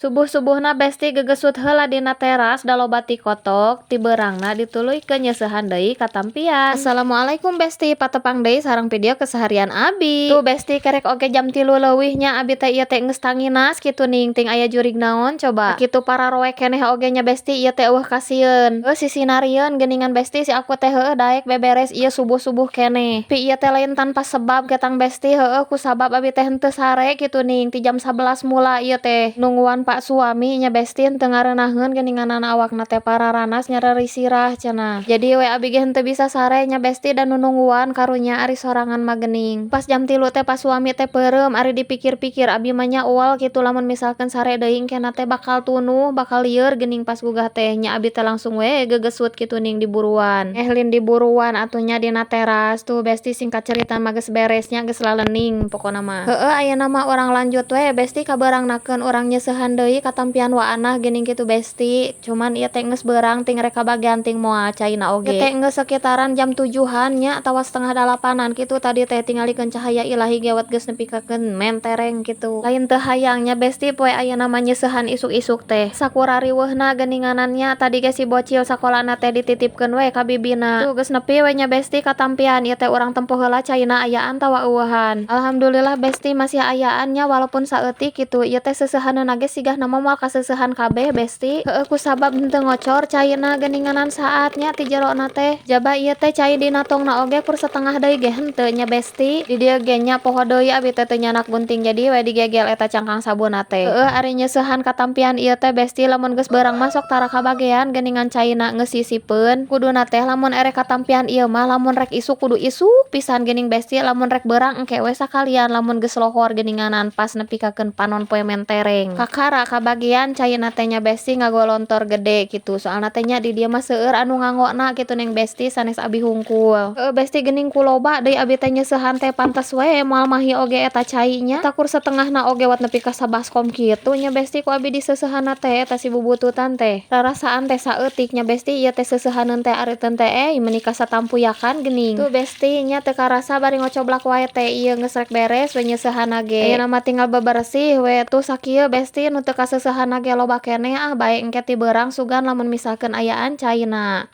Subuh-subuhna Besti gegesut heula dina teras da loba tikotok ti beurangna dituluykeun nyeusehan deui katampian. Assalamualaikum Besti, patepang deui sareng video keseharian abi. Tuh Besti, kerek oge jam 3 leuwih nya abi teh ieu teh geus tanginas kitu ning ting aya jurig naon coba. Kitu pararoek keneh oge nya Besti, ieu teh eueuh kasieun. Heuh, sisinarieun geuningan Besti si aku teh, heueuh, daek beberes ieu subuh-subuh keneh. Pi ieu teh lain tanpa sebab ketang Besti, heueuh, kusabab abi teh henteu sare kitu ning ti jam 11 mula ieu teh nungguan pak suami nya Besti, henteu ngareunaheun geuningan awakna teh pararanas, nyareri sirah cenah. Jadi we abi ge henteu bisa sare nya Besti, da nunungguan karunya ari sorangan mah geuning. Pas jam 3 teh pas suami teh peureum, ari dipikir-pikir abi mah nya ual kitu, lamun misalkeun sare deui engkena teh bakal tunuh, bakal lieur geuning pas gugah teh nya. Abi teh langsung we gegesut kitu ning diburuan. Eh, lin diburuan atuh nya dina teras. Tuh Besti, singkat cerita mah geus beres nya, geus lalening pokona mah. Heueuh, ayeuna mah urang lanjut we Besti, kabeurangnakeun urang nyeusehan deui katampian waanah geuning kitu Besti. Cuman ieu teh geus beurang, ting rek kabagian ting moal caina oge. Ieu teh geus sekitaran jam 7-an nya atawa setengah dalapanan kitu tadi teh, tingalikeun cahaya ilahi ge wat geus nepikakeun mentereng kitu. Lain teu hayang nya Besti, poe ayeuna mah nyeusehan isuk-isuk teh. Sakura riweuhna geuninganan nya, tadi ge si bocil sakolana teh dititipkeun we ka bibina. Tuh, geus nepi we nya Besti katampian ieu teh, urang tempo heula caina ayaan tawa eueuhan. Alhamdulillah Besti, masih ayaan nya, walaupun saeutik kitu. Ieu teh seuseuhaneuna ge sigahna mah moal kaseusehan kabeh Besti. Heueuh, kusabab henteu ngocor caina geuninganan saatnya ti jerona teh. Jaba ieu teh cai dina tongna oge kur setengah deui ge henteu nya Besti. Di dieu ge nya poho deui abi teh teu nyanak gunting, jadi we digegel eta cangkang sabunna teh. Heueuh, ari nyeusehan katampian ieu teh Besti, lamun geus beurang mah sok tara kabagean geuningan caina geus sisipeun. Kuduna teh lamun erek katampian ieu mah, lamun rek isuk kudu isuk pisan geuning Besti, lamun rek beurang engke we sakalian lamun geus lohor geuninganan pas nepikakeun panon poe mentereng. Kakara kabagian caina teh nya Besti, ngagolontor gede kitu, soalna teh nya di dieu mah seueur anu ngangona kitu neng Besti, sanes abi hungkul. Heueuh Besti, geuning ku loba deui abi teh nyeusehan teh, pantes we moal mahi oge eta cai nya. Takur setengahna oge wat nepi ka sabaskom kitu nya Besti ku abi diseusehanna teh eta si bubututan teh. Rarasaan teh saeutik nya Besti ieu teh seuseuhaneun teh, ari teu teh meuni ka satampuyakan geuning. Tuh Besti nya, teu karasa bari ngocoblak wae teh ieu geus rek beres we nyeusehanna ge. Ayeuna mah tinggal beberesih we. Tuh, sakieu Besti, nu teu kaseusehanna ge loba keneh, ah bae engke ti beurang sugan lamun misalkeun ayaan caina.